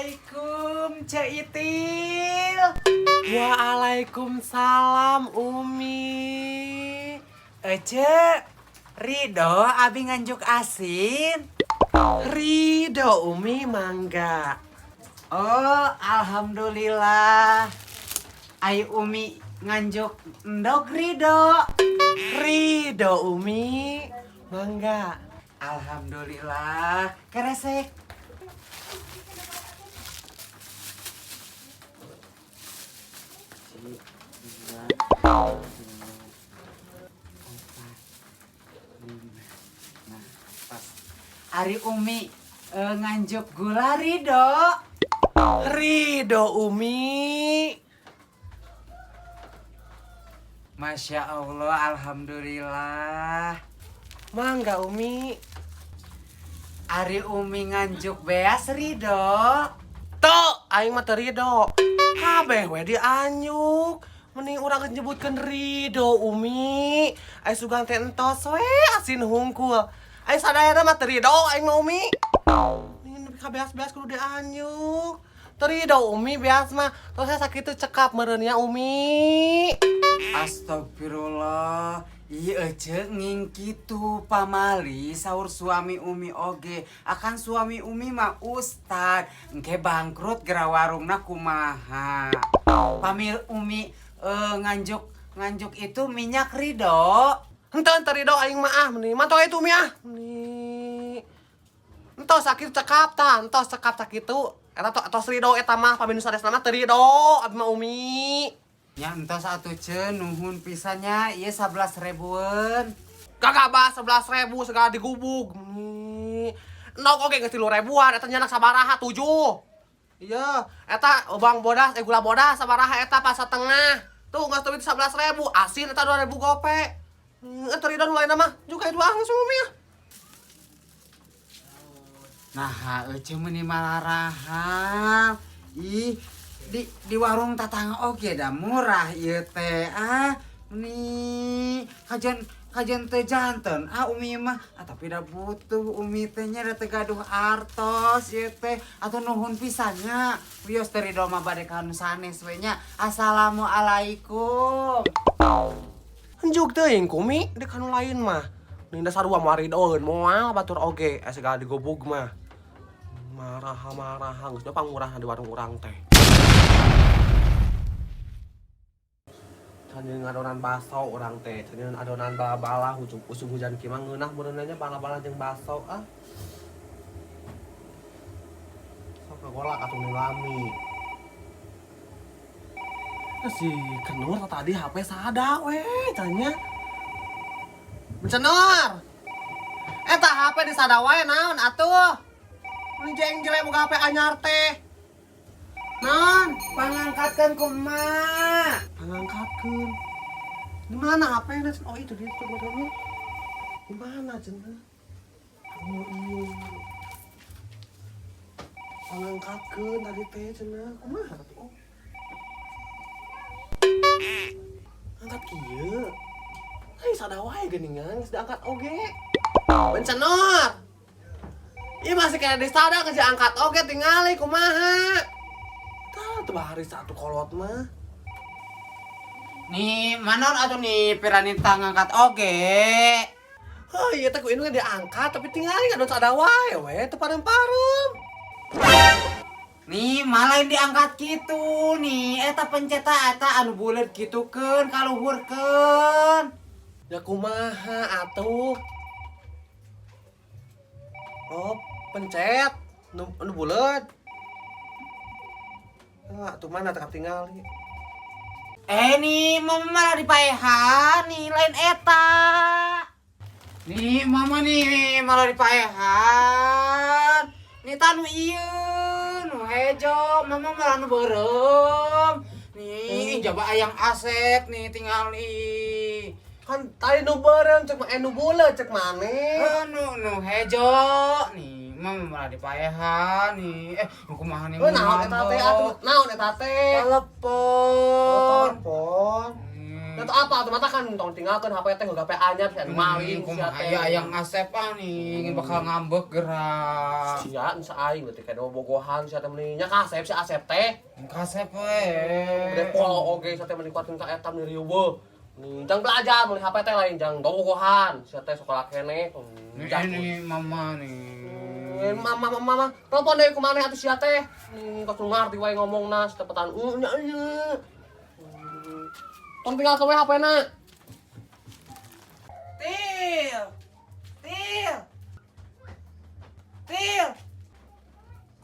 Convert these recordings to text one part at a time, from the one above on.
Assalamualaikum, Ceu Itil. Waalaikumsalam, Umi. Ece, Ridho abi nganjuk asin. Ridho, Umi, mangga. Oh, alhamdulillah. Ai Umi nganjuk endog ridho. Ridho, Umi, mangga. Alhamdulillah. Keresek. Dua, tilu, opat, lima. Nah, pas. Ari Umi nganjuk gula ridho. Ridho, Umi. Masya Allah, alhamdulillah. Mangga, Umi. Ari Umi nganjuk beas ridho. Tuh, aing mah teu ridho. Kabeh we dianjuk. Mending urang geus nyebutkeun ridho, Umi. Ai sugan teh entos we asin hungkul. Ai sadayana mah teu ridho aing mah, Umi. Mending nepi ka beas-beas kudu dianjuk. Teu ridho, Umi, beas mah. Tos saya sakitu cekap meureun nya, Umi. Astagfirullah. Iya ece nging kitu pamali saur suami Umi oge. Akan suami Umi mah ustad. Engke bangkrut gera warungna kumaha. Pamil Umi nganjuk nganjuk itu minyak ridho. Henteu, teu ridho aing mah ah, meni mantau itu Umi ah. Meni. Entos sakitu cekap tah, entos cekap sakitu. Eta tos ridho eta mah pami nu sanesna mah teu ridho abdi mah, Umi. Ya entos atuh ce nuhun pisannya ieu 11 ribuan. Gagabah 11.000 segala digubug. Meni. Endog oge geus 3 ribuan eta nyanak sabaraha 7. Iya, eta bang bodas gula bodas sabaraha eta pas setengah. Tuh geus teu 11.000, asin eta 2.000 gope. Teu ridho nu lainna mah. Juga itu ah geus Umi ah. Nah, ece meuni malarahan. Ih, di warung tatangga oge da murah ieu teh ah. Meni kajian kajian teh janten ah Umi mah. Ah, tapi da butuh Umi teh nya da teu gaduh artos ieu teh atuh nuhun pisan nya. Wios teu ridho mah bade ka nu sanes we nya. Assalamualaikum. Enjuk teuing ku Umi di kanu lain mah. Ninda sarua moal ridoeun moal batur oge segala digubug mah. Maraha-maraha geus pangmurah di warung urang teh. Can jeung adonan baso urang teh, can jeung adonan bala-bala usum hujan kieu mah ngeunah meureun nya bala-bala jeung baso ah. Sok ngagolak atuh nu lami. Si Kenur tadi HP sada we tanya. Mencenor. Eta HP disada wae naon atuh? Meni jeng jelek boga HP anyar teh. Naon? Pangangkatkeun ku emak. Pangangkatkeun. Di mana HP-na? Oh itu dia tuh motornya. Di mana cenah? Oh iya. Pangangkatkeun tadi teh cenah. Kumaha atuh? Oh. Angkat kieu. Ai sada wae geuningan geus diangkat oge. Bencenor. Ieu masih kena disada geus diangkat oge tingali kumaha. Tah teu bahari satu kolot mah. Nih, manon atuh nih piranita ngangkat oge. Oh iya teh ku indung diangkat tapi tingali ngadon sada wae we teu parem-parem. Nih, malah diangkat gitu nih. Eta penceta eta anu bulet gitukeun kaluhurkeun. Ya kumaha atuh? Oh, pencet nu bulet. Ah, tuh mana teh tinggali. Nih, mama malah dipaehan nih, lain eta. Nih, mama nih malah dipaehan. Nih tanu ieu, nu hejo, mama malah nu beureum. Nih, jaba ayang asep nih tingali. Kan tadi nu beureum cek mah nu buleut cek maneh. Nu hejo nih, mama malah dipaehan nih. Nu kumaha nih? Oh, naon eta teh atuh? Naon eta teh? Telepon. Oh, telepon. Atau apa atuh mata kan tong tinggalkeun HP teh HP anyar sia maling sia Kumaha teh. aya ayang Asep ah nih bakal ngambek gerak. Sia asa aing teh kayak bogohan sia teh meni nya ka Asep si Asep teh. Kasep we. Gede polo oge sia teh meni kuatin ka eta meni riweuh. Meni jang belajar meuli HP teh lain jang bogohan sia teh sekolah keneh. Nih, ini mama nih. Eh, mama mama mama telepon deui ku maneh atuh sia teh. Nih kok ngarti wae ngomongna setepetan nya ieu. Tong tinggal ke we HP-na. Til. Til. Til.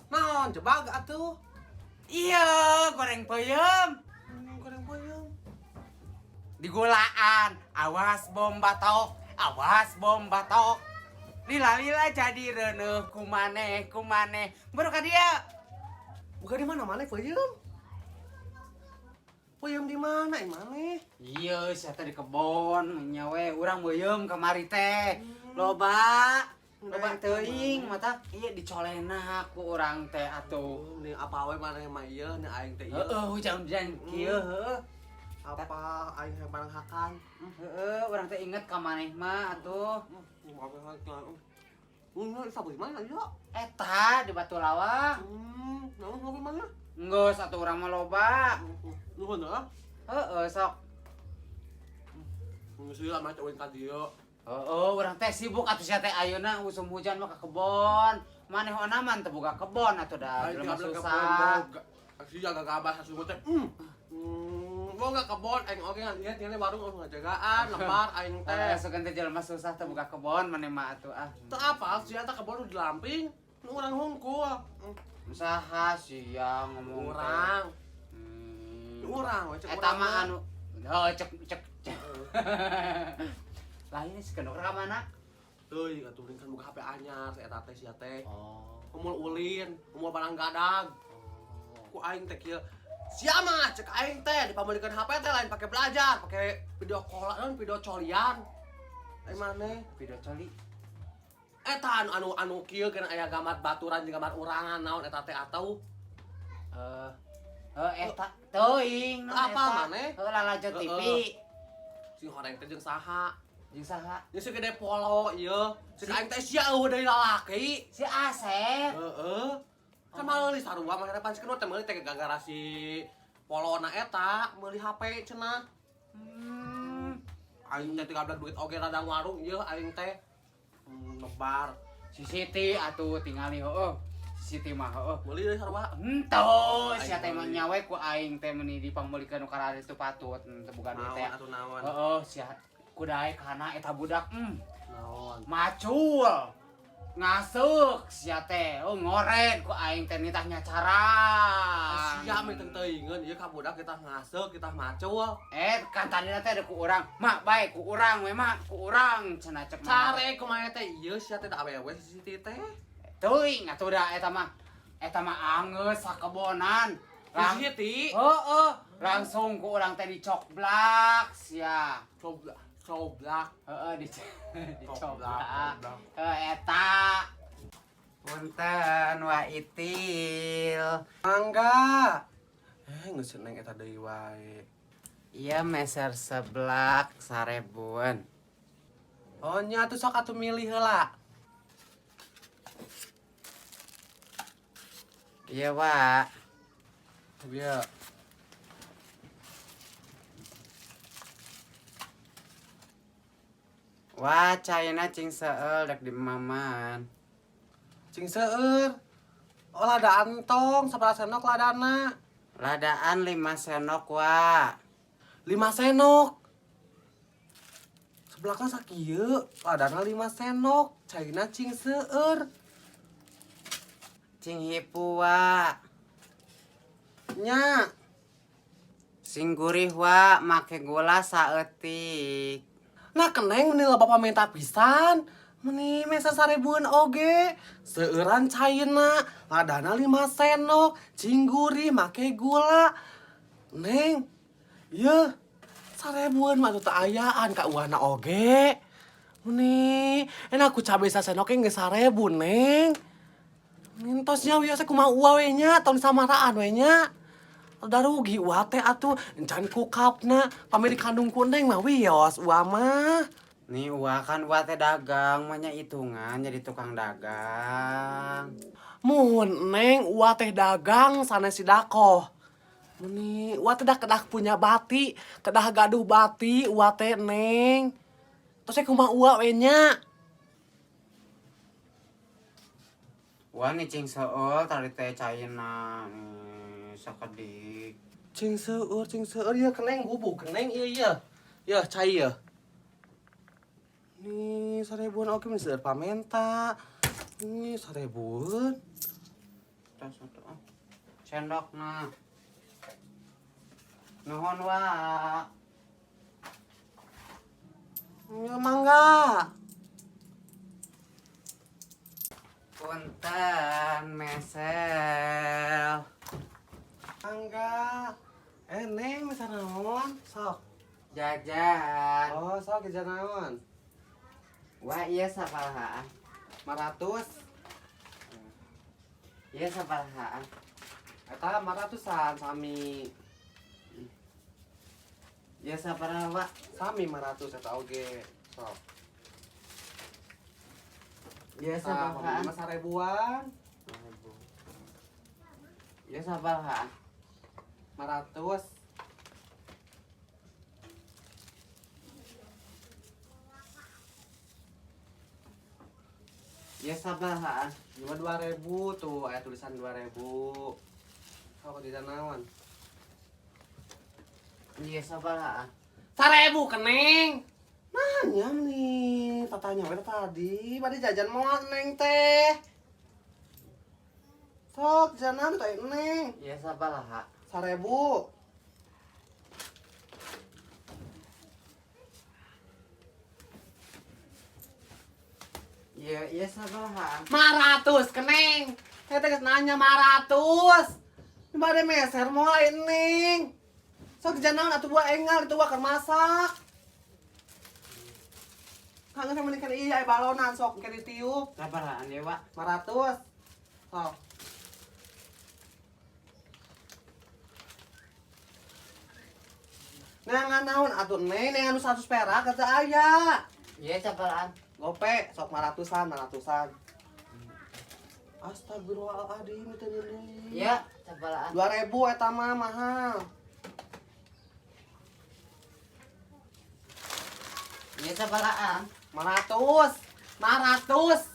Naon jebag atuh? Iya, goreng peyem. Goreng peyem. Digulaan, awas bom batok, awas bom batok. Lila-lila jadi reuneuh kumaneh kumaneh. Baru ka dia. Bukan di mana mana peyem? Peyem di mana maneh? Iya, sia teh di kebon, nya we urang meuyeum kamari teh. Loba, loba teuing mata iya dicolena ku urang teh atuh. Nih apa we maneh mah ieu nih aing teh ieu. Heeh, hujan-hujan kieu heuh. Apa aing hayang barang hakan? Heeh, urang teh inget ka maneh mah atuh. Apa hakan? Sabu di mana ieu? Eta di Batu Lawang. Naon ngopi mana? Enggeus atuh urang mah loba. Nuhun ah. Heeh, sok. Geus lila mah ceuin ka dieu. Heeh, urang teh sibuk atuh sia teh ayeuna usum hujan mah ka kebon. Maneh onaman teu boga kebon atuh da Aing jelema tinggal kebon susah. boga. Sia gagabah sasungguh teh. Boga kebon aing oge ngan ieu tinggal warung eueuh ngajagaan lembar aing teh. Teh sugan teh jelema susah teu boga kebon maneh mah atuh ah. Teu apal sia teh kebon nu di lamping, nu urang hungkul. Usaha sia ngomong teh. Urang. Nu urang we cek Eta urang mah anu heuh cek cek. Cek. Lain si kendok ka mana? Teuing atuh kan boga HP anyar si eta teh sia teh. Oh. Umul ulin, umul barang gadag. Ku aing teh kieu. Sia mah cek aing teh dipamulikeun HP teh lain pake belajar, pake video call, naon video colian. Ai maneh? Video coli. Eta anu anu anu kieu kana aya gambar baturan jeung gambar urangan naon eta teh atau Heuh eta teuing Apa maneh? Heuh lalajo TV. Si horeng teh jeung saha? Jeung saha? Jeung si gede polo ieu. Cek aing teh sia eueuh deui lalaki. Si Asep. Heeh. Kan meuli sarua mah harapan si teh meuli teh gara-gara si polona eta meuli HP cenah. Aing teh 13 duit oge radang warung ieu aing teh. Lebar. Si Siti atuh tingali heueuh. Si Siti mah heueuh. Meuli deui sarua. Henteu, sia teh mah nyawe ku aing teh meuni dipangmeulikeun nu kararitu itu patut teu boga duit teh. Naon atuh naon? Heeh, sia kudae kana eta budak Naon? Macul. Ngaseuk sia teh. Oh ngored ku aing teh nitah nyacarang. Sia mah teu teuingeun ieu ka budak kita ngaseuk, kita macul. Eh, kan tadi teh ada ku urang. Mak bae ku urang we mak, ku urang cenah cek mah. Care kumaha teh ieu sia teh da awewe si Siti teh. Teuing atuh da eta mah. Eta mah angeus sakebonan. Si Siti Heeh, langsung ku urang teh dicokblak sia. coblak coblak. Heeh, dicoblak. Heuh eta. Punten wa itil. Mangga. Eh, geus neng eta deui wae. Iya meser seblak sarebuan. Oh nya atuh sok atuh milih heula. Iya, Pak. Iya. Wah, caina cing seueur dek di maman. Cing seueur. Oh lada antong sabaraha sendok ladana? Ladaan 5 sendok, Wak. 5 sendok. Sebelahnya sakieu, ladana 5 sendok, caina cing seueur. Cing hipu, Wak. Nya, Sing gurih, Wak, make gula saeutik. Nah keneng meni loba paminta pisan. Meni mesa sarebuan oge. Seueuran caina, ladana 5 sendok, cing gurih make gula. Neng, yeuh, sarebuan mah atuh teu ayaan ka uahna oge. Meni, enak ku cabe sasendok ge geus 1000, Neng. Nintosnya wios kumaha uah we nya, tong samaraan we nya. Udah rugi uwa teh atuh encan kukapna pamili kandung ku Neng mah wios uwa mah. Nih uwa kan uwa teh dagang, mah hitungan jadi tukang dagang. Muhun Neng, uwa teh dagang sanes sidakoh. Meni uwa teh dah kedah punya bati, kedah gaduh bati uwa teh Neng. Terus kumaha uwa we nya? Uwa nih cing seueur tadi teh caina nih sakedik. Cing seueur ieu keneng gubuk keneng ieu ieu. Yeuh cai ieu. Nih 1000-an oke meni seueur pamenta. Nih 1000-an. Tas atuh ah. Sendok nah. Nuhun wa. Ya mangga. Punten mesel. Mangga. Neng meser naon? Sok. Jajan. Oh, sok jajan naon? Wah, iya sabaraha? 500. Iya sabaraha? Eta 500-an sami. Iya sabaraha, Wak? Sami 500 eta oge. Sok. Iya sabaraha? Mah 1000-an. Iya sabaraha? 500. Iya sabaraha? Cuma 2000 tuh, aya tulisan 2000. Sok jajan naon? Iya sabaraha? 1000 keneng. Nanya nih, tatanya we tadi, bade jajan moal Neng teh. Sok jajanan teh Neng. Iya sabaraha? 1000. Iya, iya sabaraha? 500 keneng. Saya teh geus nanya 500. Bade meser moal Neng. Sok jajan naon atuh buah engal itu buah keur masak. Kangen sama kan iya balonan sok engke ditiup. Sabarahaan ya, Wak? 500. Sok. Neangan naon atuh Neng, neangan nu 100 perak kata aya. Iya sabarahaan? Gope sok 500-an, 500-an. Astagfirullahaladzim itu nyeri. Iya, sabarahaan? 2000 eta mah mahal. Iya sabarahaan? 500. 500.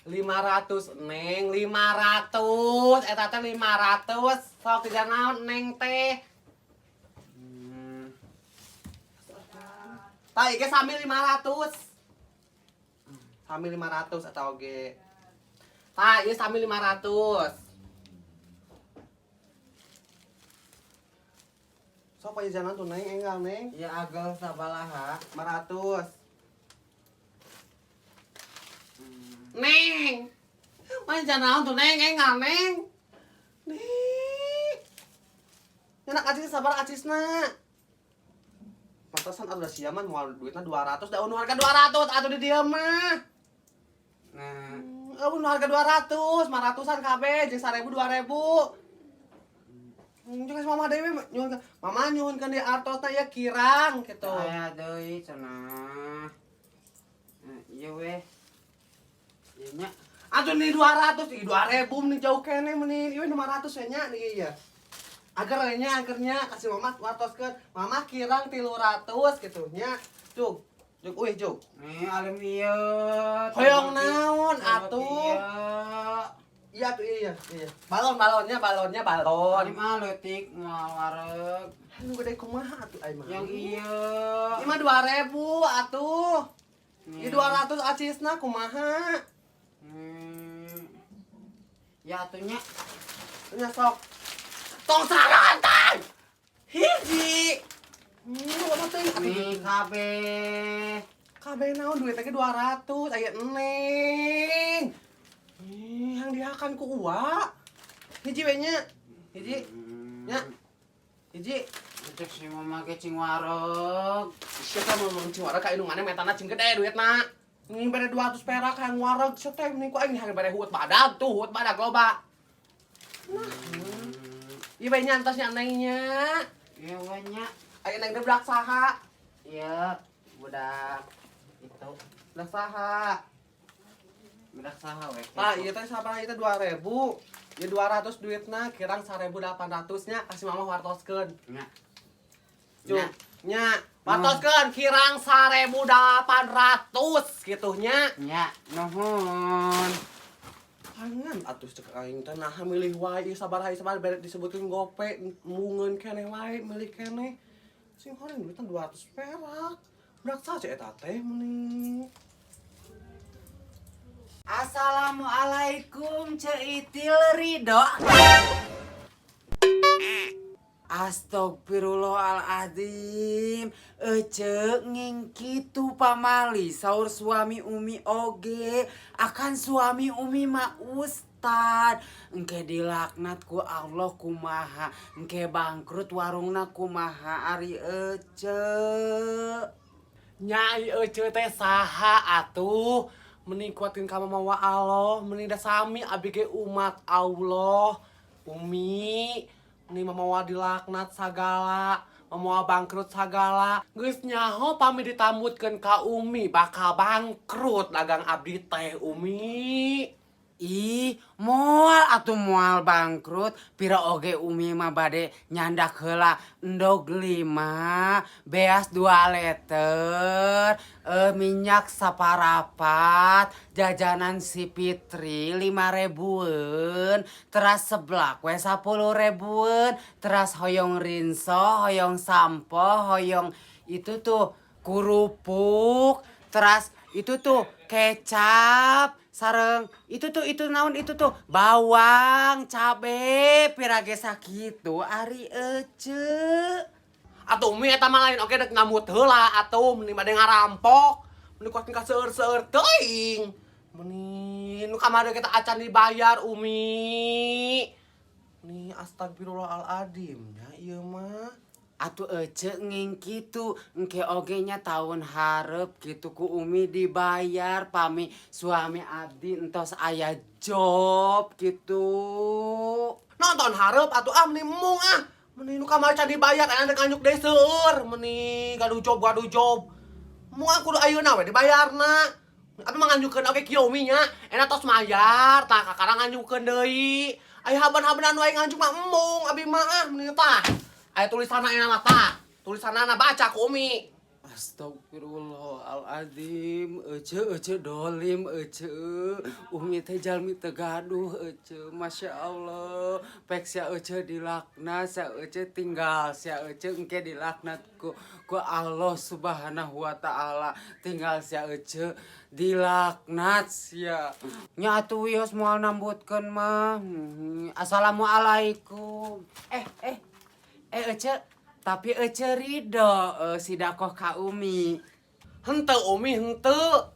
500 Neng, 500. Eta teh 500. Sok jajan naon Neng teh? Tah ieu sami 500. Sami 500 eta oge. Tah ieu sami 500. Sok jajanan tuh Neng, enggal Neng. Iya agel sabaraha? 500. Neng. Mana jajan naon tuh Neng, enggal Neng. Neng. Nyenak acis sabar acisna. Pantesan atuh da sia mah moal duitna 200, da nu harga 200 atuh di dieu mah. Nah, Eueuh nu harga 200, 500-an kabeh jeung 1000 2000. Jeung si mama deui nyuhunkeun, mama nyuhunkeun di artosna ieu kirang gitu. Aya deui cenah. Ieu weh. Ieu nya. Atuh nih 200, ih 2000 nih jauh keneh meni. Ieu 500 we nya nih ieu. Agar we nya agernya kasih mama wartoskeun. Mama kirang 300 gitu nya. Cuk. Juk uih juk. Nih alim ieu. Hoyong naon atuh? Iya tuh iya iya. Balon balonnya balonnya balon. Alim mah leutik moal wareg. Anu gede kumaha atuh ai mah. Yang ieu. Ieu mah 2000 atuh. Ieu 200 acisna kumaha? Ya atuh nya. Nya sok. Tong sarantan. Hiji. Apa teh? Nih kabeh. Kabeh naon duit teh 200 aya Neng. Ih, yang dihakan ku uwa. Hiji we nya. Hiji. Nya. Hiji. Cek si mama ge cing wareg. Sia teh mau cing wareg ka indunganna metana cing gede duitna. Ini bere 200 perak hayang wareg sia teh mending ku aing hayang bere huut badag tuh, huut badag loba. Nah. Ieu bae nya entos nya Neng nya. Ieu we nya. Aya Neng teh budak saha? Ieu budak itu. Budak saha? Budak saha we? Pak, ieu teh sabaraha ieu teh 2000. Ieu 200 duitna, kirang 1800 nya kasih mama wartoskeun. Nya. Cuk. Nya. Nya, wartoskeun kirang 1800 kitu nya. Nya, nuhun. Pangan atuh cek aing teh naha milih wae ieu sabaraha ieu sabaraha bere disebutkeun gope embungeun keneh wae milih keneh. Sing horeng duitna 200 perak. Budak saha eta teh meni. Assalamualaikum, Ceu Itil Ridho. Astagfirullahaladzim. Ece nging kitu pamali saur suami Umi oge. Akan suami Umi mah ustad. Engke dilaknat ku Allah kumaha? Engke bangkrut warungna kumaha ari Ece? Nyai Ece teh saha atuh? Meni kuatkeun ka mama wa Allah, meni da sami abdi ge umat Allah. Umi, meni mamawa dilaknat sagala, mamawa bangkrut sagala. Geus nyaho pami ditambutkeun ka Umi bakal bangkrut dagang abdi teh, Umi. Ih, moal atuh, moal bangkrut. Pira oge Umi mah bade nyandak heula endog 5, beas 2 liter, minyak saparapat, jajanan si Fitri 5 ribuan, teras seblak we 10 ribuan, teras hoyong rinso, hoyong sampo, hoyong itu tuh kerupuk, teras itu tuh kecap, sareng itu tuh itu naon itu tuh bawang, cabe, pirage sakitu ari Ece. Atuh Umi, eta mah lain oge dek ngamut heula atuh, meni bade ngarampok. Meni kuat ka seueur-seueur teuing. Meni nu kamari kita acan dibayar, Umi. Nih astagfirullahaladzim nya ieu mah. Atuh Ece nging kitu, engke oge nya tahun hareup kitu ku Umi dibayar pami suami abdi entos aya job gitu. Nonton hareup atuh, ah, meni embung ah. Meni nu kamari can dibayar aya dek nganjuk deui seueur. Meni gaduh job gaduh job. Embung ah, kudu ayeuna we dibayarna. Abi mah nganjukeun oge kieu, Umi, nya. Enak tos mayar, tah kakara nganjukeun deui. Aya haben-habenan wae nganjuk mah embung abi mah ah, meni tah. Aya tulisanna enak mah tah. Tulisanna baca ku Umi. Astagfirullahaladzim, Ece, Ece dolim, Ece. Umi teh jalmi teu gaduh, Ece. Masya Allah. Pek sia Ece dilaknat, sia Ece tinggal, sia Ece engke dilaknat ku Allah Subhanahu wa Ta'ala. Tinggal sia Ece dilaknat sia. Nya atuh wios moal nambutkeun mah. Assalamualaikum. Eh, eh. Eh, Ece, tapi Ece ridho sidakoh ka Umi? Henteu, Umi, henteu.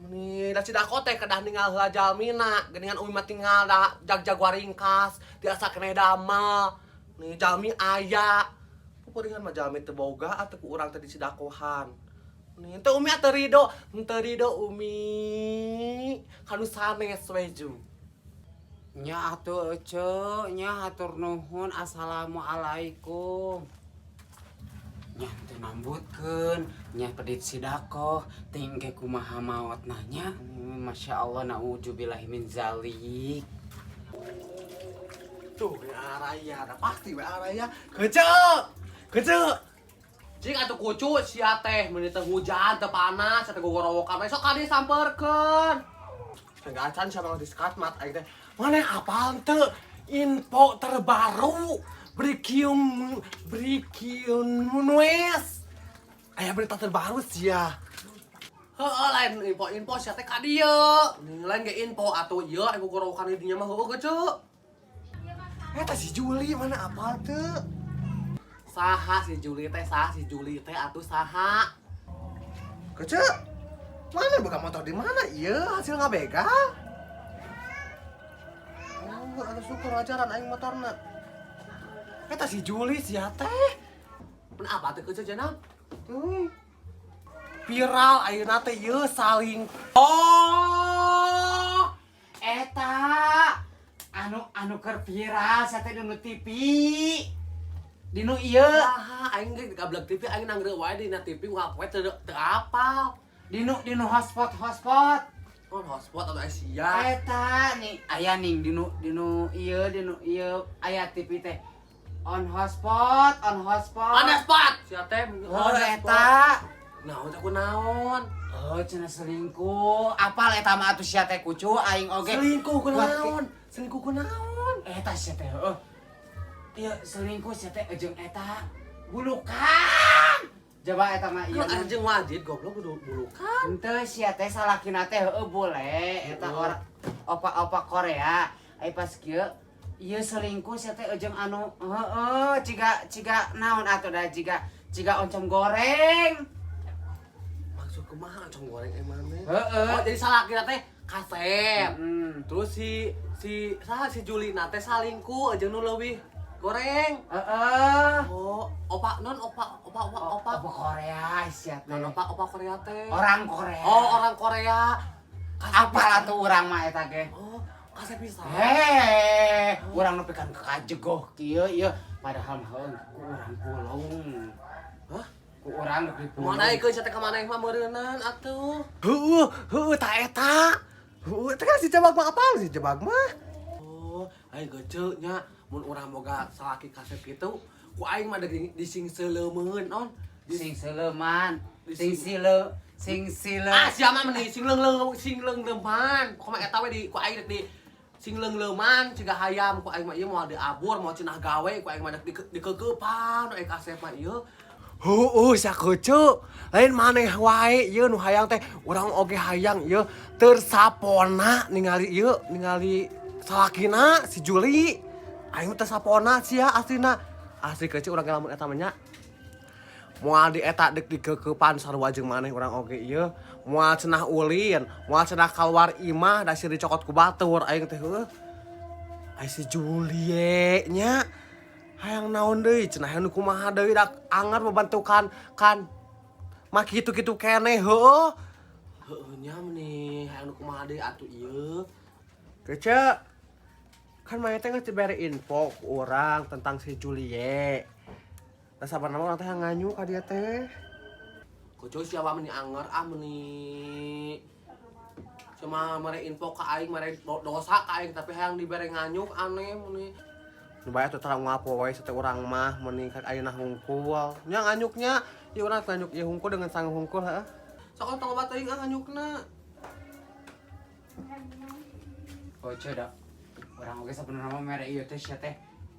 Meni da sidako teh kedah ninggal heula jalmina, geuningan Umi mah tinggal da jag-jag waringkas, tiasa keneh damel. Nih jalmi aya. Pupurihan mah jalmi teu boga atuh ku urang teh disidakohan. Nih henteu, Umi, atuh ridho, henteu ridho Umi. Kanu sanes we ju. Nya atuh Ece, nya hatur nuhun, assalamualaikum. Nya teu nambutkeun, nya pedit sidakoh, tingke kumaha maot nanya. Masya Allah, naujubillahi min zalik. Tuh, WA Raya, dah pasti WA Raya. Kece! Kece! Cing atuh kucu sia teh, meuni teu hujan, teu panas, teu gogorowokan we sok kadi samperkeun. Enggak acan siapa di skatmat aing teh. Mana apal teu info terbaru, breaking breaking news. Aya berita terbaru sia. Heeh, lain info-info sia teh ka dieu. Lain ge info atuh ieu aing gogorowokan di dinya mah heueuh kece. Eta si Juli mana apal teu? Saha si Juli teh, saha si Juli teh atuh saha? Kece, mana buka motor di mana? Iya, hasil ngabegal. Oh, ada syukur ajaran aing motorna. Eta si Juli sia teh. Kenapa teh kece jenang? Viral ayeuna teh ieu saling. Oh, Eta anu Anu anu keur viral sia teh dinu TV. Dinu ieu. Saha aing ge gablek TV, aing nangreuk wae dina TV unggal poe teu teu apal. Dinu dinu hotspot hotspot. Oh, hotspot atau Asia. Eta nih aya ning dinu dinu ieu, dinu ieu aya TV teh. On hotspot, on hotspot. On spot. Sia teh. Oh, eta. Naon teh, kunaon? Oh, cenah selingkuh. Apal eta mah atuh sia teh, kucu aing oge. Selingkuh Buat kunaon? Selingkuh kunaon? Eta sia teh heueuh. Ieu selingkuh sia teh jeung eta bulukan. Coba eta mah ieu. Kan jeung wajib goblok kudu bulukan. Henteu, sia teh salakina teh heueuh bule eta, orang opa-opa Korea. Ai pas kieu ieu selingkuh sia teh jeung anu heueuh ciga ciga naon atuh da, ciga ciga oncom goreng. Maksud kumaha oncom goreng emang? Heeh. Oh, jadi salakina teh kasep. Terus si si saha, si Juli na teh salingkuh jeung nu leuwih goreng. Heeh. Oh, opa non opa opa opa opa. Opa Korea sia teh. Non opa opa Korea teh. Orang Korea. Oh, orang Korea. Kasep Apal pisan. Atuh urang mah eta ge. Oh, kasep pisan. Heh, urang nepi kan kajegoh kieu ieu, padahal mah heueuh ku urang pulung. Hah? Ku urang rek dipulung. Mana ikeun sia teh ka maneh mah meureunnan atuh. Heueuh, heueuh ta eta. Heueuh, teh kan si Jabag mah apal si Jabag mah. Oh, aing gece nya mun urang boga salaki kasep kitu, ku aing mah di dising seuleumeun on. Sing seuleman, sing sile, sing sile. Ah, sia mah meni sing leung sing leung-leuman. Pokokna eta we di ku aing rek di sing leung-leuman ciga hayam ku aing mah ieu, moal diabur, moal cenah gawe ku aing mah rek di dikeukepan we kasep mah ieu. Heueuh sia keuceu. Lain maneh wae ieu nu hayang teh, urang oge hayang ieu tersapona ningali ieu, ningali salakina si Juli. Aing teh sapona sia aslina. Asli keuceu, urang ge lamun eta mah nya. Moal di eta dek dikeukepan sarua jeung maneh urang oge ieu. Moal cenah ulin, moal cenah kaluar imah da sieun dicokot ku batur aing teh heueuh. Ai si Julie nya hayang naon deui cenah, hayang nu kumaha deui, dak angar membentukan kan mah kitu-kitu keneh heueuh. Heueuh nya, meni hayang nu kumaha deui atuh ieu. Kece kan maneh teh geus dibere info ku urang tentang si Julie. Da sabarna mah urang teh nganyuk ka dia teh. Kucu siapa meni anger ah, meni cuma mere info ka aing, mere dosa ka aing, tapi hayang dibere nganyuk aneh meni. Nu bae atuh terang ngapo wae sate urang mah meni ka ayeuna hungkul. Nya nganyuknya, ieu urang nganyuk ieu hungkul dengan sangu hungkul heuh. Sok tong loba teuing ah nganyukna. Oh, da. Urang oge sabenerna mah mere ieu teh sia teh.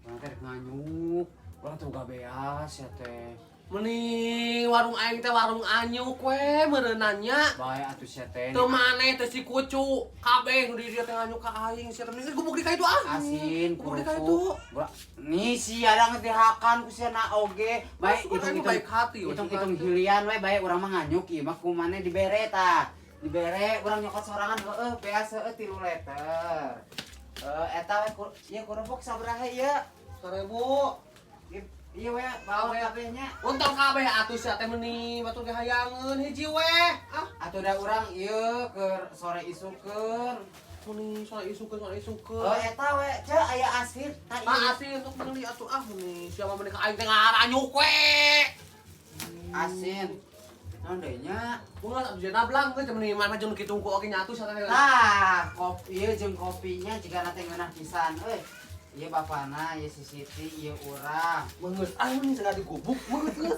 Urang teh rek nganyuk. Urang teh boga beas sia teh. Meni warung aing teh warung anyuk we meureunna nya. Bae atuh sia teh. Teu maneh teh si kucu, kabeh nu di dieu teh nganyuk ka aing sia teh. Mending gubuk di ka itu ah. Asin Gubuk di ka itu. kerupuk. Nih si ada ngetihakan ku sia na oge. Bae Maksud aing hitung-hitung baik hati, hitung-hitung hilian we, bae urang mah nganyuk ieu mah ku maneh dibere tah. Dibere urang nyokot sorangan heueuh beas heueuh 3 liter. Eta we ieu kerupuk sabaraha ieu? 1000. Ieu we bawa kabeh nya. Untung kabeh atuh sia teh meni batur ge hayangeun hiji we. Ah, Atuh da urang ieu keur sore isukeun. Meni sore isukeun, sore isukeun. Oh, eta we, ceu aya asin ta Ah, ieu. asin untuk meuli atuh ah, meni siapa meni ka aing teh ngaranyuk we. Asin. Naon deui nya? Mun atuh jana blang geus meni mah jeung kitu ku oge nyatu sia teh. Tah, kopi ieu jeung kopinya jiga teh ngeunah pisan euy. Ieu bapana, ieu si Siti, ieu urang. Meungeus ah, meni sagala digubuk, meungeus geus.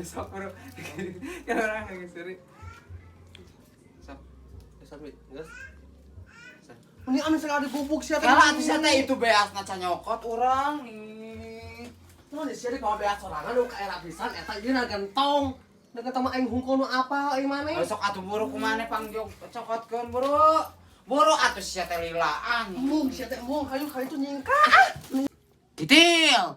Sok bro. Kan orang yang seri. Sok. Sampai geus. Meni anu sagala digubuk sia teh. Kalah atuh sia teh itu beasna can nyokot urang nih. Mun sia di bawa beas sorangan nu ka era pisan eta ieu na gentong. Na gentong mah aing hungkul nu apal aing maneh. Oh, sok atuh buru ku maneh pangjog cokotkeun buru. Buru atuh sia teh lilaan. Embung sia teh embung, hayu ka itu nyingka ah. Kitil.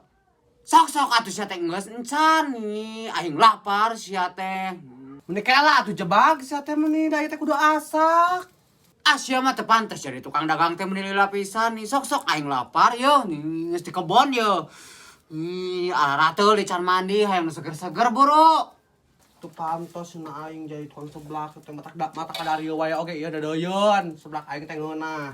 Sok sok atuh sia teh geus encan nih, aing lapar sia teh. Meni kela atuh jebak sia teh, meni da ieu teh kudu asak. Ah, sia mah teu pantes jadi tukang dagang teh, meni lila pisan nih. Sok sok aing lapar yo, nih geus di kebon yo. Ih, ararateul di can mandi, hayang nu seger-seger buru. Tuh pantos na aing jadi tukang seblak teh mata mata kadarieu wae oge ieu dadeuyeuan seblak aing teh ngeunah.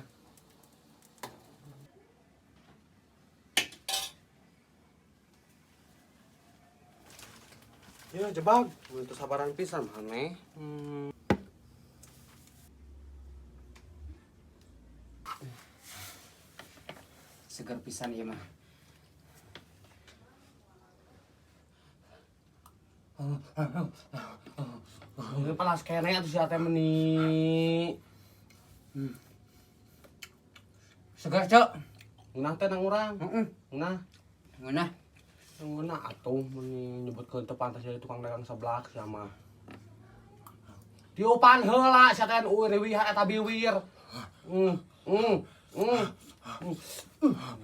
Ya jebag, mun teu sabaran pisan maneh. Seger pisan ieu mah. Ini panas kene atuh sia teh meni. Seger, Cok. Ngeunah teh nang urang. Heeh. Ngeunah. Ngeunah. Ngeunah atuh meni nyebutkeun teu pantas jadi tukang dagang seblak sia mah. Tiupan heula sia teh nu riwihan eta biwir. Hmm, hmm, hmm.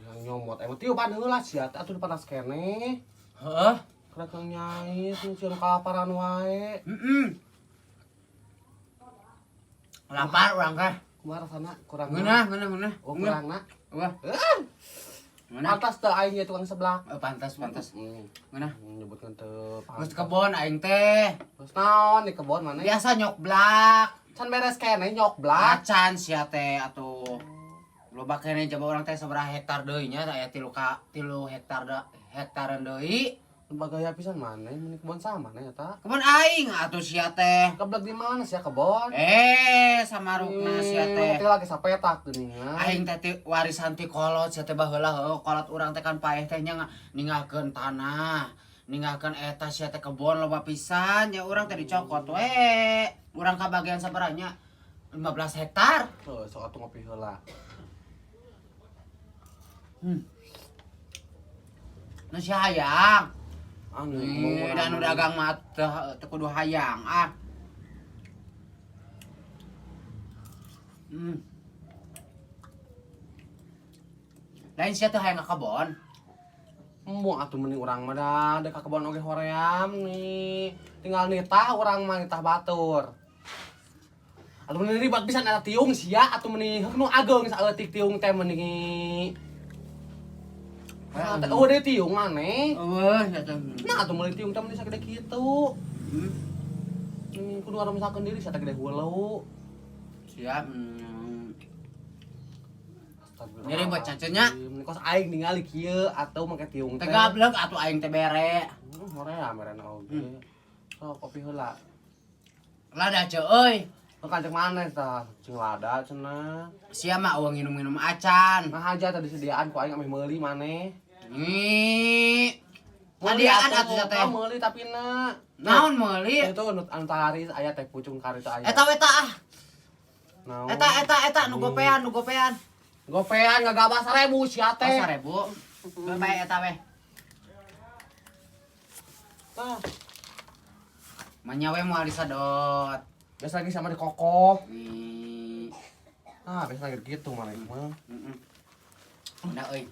Yang nyomot emang tiupan heula sia teh atuh panas kene. Heeh. Kerek nyait sieun kalaparan wae. Heeh. Lapar urang teh. Kumaha rasana? Kurang. Ngeunah, ngeunah, ngeunah. Oh, kurang na. Wah, Eh, ngeunah. pantas teu aing nya tukang seblak. Oh, pantas, pantas. Ngeunah. Nyebutkeun teu Geus kebon aing teh. Terus naon di kebon mana? Biasa nyokblak. Can beres kene nyokblak. Acan sia teh atuh. Loba kene jaba urang teh sabaraha hektar deui nya aya 3 ka 3 hektar da hektaran deui. Bagaya pisan mana meni kebon sama mana eta? Kebon aing atuh sia teh. Keblek di mana sia kebon? Eh, samarukna sia teh. Teh lagi sapetak geuningan. Aing teh ti warisan ti kolot sia teh baheula heuh kolot urang teh kan paeh teh nya ninggalkeun tanah. Ninggalkeun eta sia teh kebon loba pisan nya urang teh dicokot we. Urang kabagian sabaraha nya 15 hektar. Heuh, sok atuh ngopi heula. Nu si hayang. Anu, Ih, dan nu dagang mah teu teu kudu hayang ah. Lain sia teh hayang ka kebon. Embung atuh mending urang mah da ka kebon oge hoream nih. Tinggal nitah urang mah nitah batur. Atuh meni ribet pisan eta tiung sia atuh meni heuk nu ageung saeutik tiung teh meni. Ah, teh eueuh deui tiung maneh. Eueuh sia teh. Nah atuh meuli tiung teh meni sagede kitu. Kudu ngarumisakeun diri sia teh gede hulu. Siap. Astagfirullah. Nyeri buat cacenya. Meni kos aing ningali kieu atuh make tiung teh. Teh gablek atuh aing teh bere. Hoream merena oge. Sok kopi heula. Lada ceu euy. Lu kancek mana tah? Cing lada cenah. Sia mah eueuh nginum-nginum acan. Nah aja tadi sediaan ku aing ameh meuli maneh. Nih. Sadiaan atuh sia teh. Oh, meuli tapi na. Naon meuli? Itu nu anu taris aya teh pucung kari teh aya. Eta we ta ah. Naon? Eta eta eta nu gopean, nu gopean. Gopean ngagabah 1000 sia Oh, teh. 1000. Geus bae eta we. Tah, Manya we moal disedot. biasa lagi sama dikokop. Nih. Ah, biasa lagi gitu maneh mah. Heeh. Udah euy.